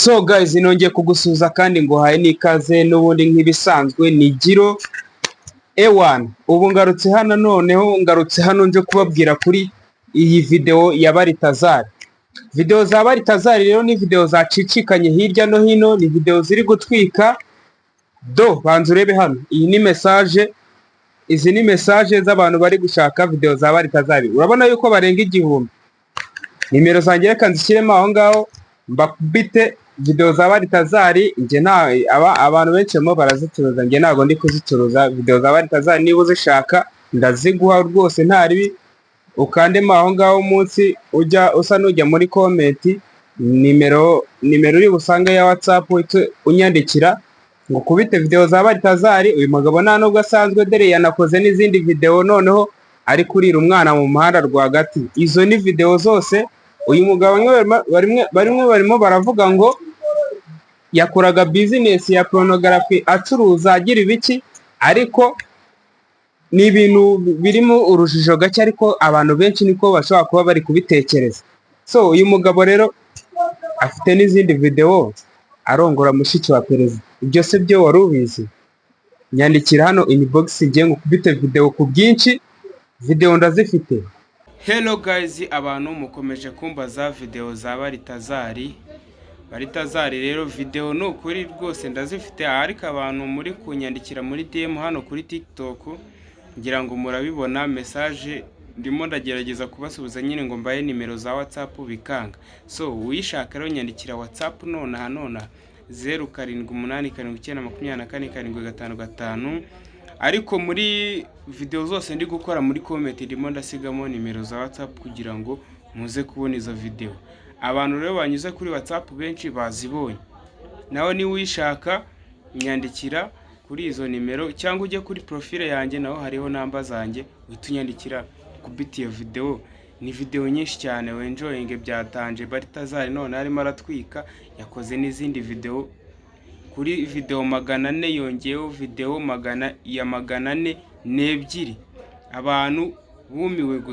So guys, nongeye kugusuhuza kandi nguhaye n'ikaze n'ubundi nk'ibisanzwe ni Giro Ewan. Ubu ngarutse hano, noneho ngarutse hano nje kubabwira kuri iyi video ya Baritazari. Video za Baritazari rero ni video zacicikanye hirya no hino, ni video ziri gutwika. Do banza urebe hano, iyi ni message, izi ni message z'abantu bari gushaka video za Baritazari. Urabona yuko barenga 1000. Nimero zanjye reka nzishyiremo aho ngaho mbakubite video za Baritazari. Njye nta abantu benshi barimo barazicuruza, njye ntabwo ndi kuzicuruza. Video za Baritazari niba uzishaka ndaziguha rwose, nta ribi. Ukandemo aho ngaho munsi, ujya usa n'ujya muri comment, nimero uri busange ya WhatsApp, uhite unyandikira ngo ukubite video za Baritazari. Uyu mugabo nta nubwo asanzwe, dore yanakoze n'izindi video, noneho ari kurira umwana mu muhanda rwagati. Izo ni video zose uyu mugabo, bamwe barimo baravuga ngo yakoraga business ya pornography, acuruza agira ibiki, ariko ni ibintu birimo urujijo gake, ariko abantu benshi niko bashobora kuba bari kubitekereza. So uyu mugabo rero afite n'izindi video arongora mushiki wa perezida. Ibyo se byo wari ubizi? Nyandikira hano inbox ngiye ngukubite video ku bwinshi, video ndazifite. Hello guys, abantu mukomeje kumbaza video za Baritazari. Baritazari rero video ni ukuri rwose ndazifite, ariko abantu muri kunyandikira muri DM hano kuri TikTok, ngira ngo murabibona message, ndimo ndagerageza kubasubiza nyine ngo mbahe nimero za WhatsApp bikanga. So uyishaka rero nyandikira WhatsApp nonaha nonaha, 0787924755. Ariko muri video zose ndi gukora, muri comment ndimo ndasigamo nimero za WhatsApp kugira ngo muze kubona izo video. Abantu rero banyuze kuri WhatsApp benshi bazibonye. Nawe niba uyishaka nyandikira kuri izo nimero, cyangwa ujye kuri profile yanjye, naho hariho namba zanjye, uhite unyandikira kubita iyo video. Ni video nyinshi cyane, wenjoyinge byatanje. Baritazari none arimo aratwika, yakoze n'izindi video. Kuri video 400 yongeyeho video magana ya 402, abantu bumiwe gusa.